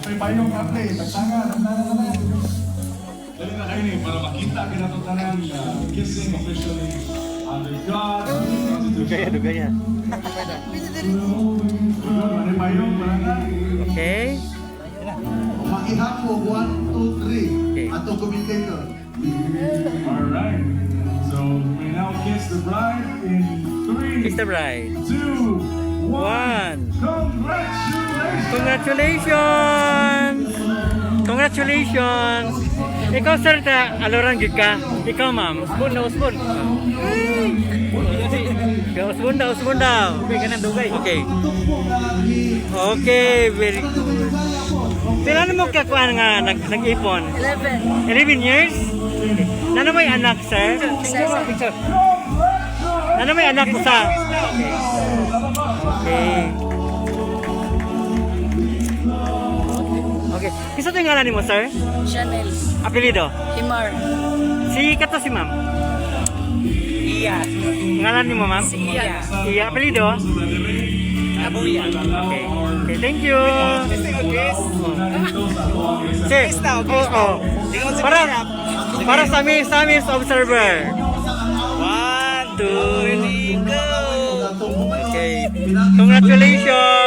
May payong ate, tagtanga, tagtanga na. Dali na kayo ni para makita kinato tanan kissing officially under God, under the Constitution. Dugaya, dugaya. May payong para na. Okay. Makihap mo, 1, 2, 3. Okay. Atong commentator. All right. So we now kiss the bride in three, Kiss the bride. Two, one. One. Congratulations! Congratulations! Congratulations! Ikaw, sir, ta aloran gid ka. Ikaw, ma'am. Usbon na usbon. Usbon daw, usbon daw. Okay. Okay, very good. Pila na mo ka kuan nga nag-ipon? 11. 11 years? Okay. Nana may anak, sir? Picture. Nana may anak ko sa? Okay. Okay. Okay. Kinsa to yung ngalan nimo, sir? Chanel. Apelyido? Himar. Si kato si ma'am. Iya. Ngalan nimo, ma'am? Si Iya. Iya, apelyido? Abuya. Okay. Okay, thank you. Sir, Kiss daw, kiss oo. daw. Ikaw si Para sa amin sa observer. One, two, three, go! Okay. Congratulations!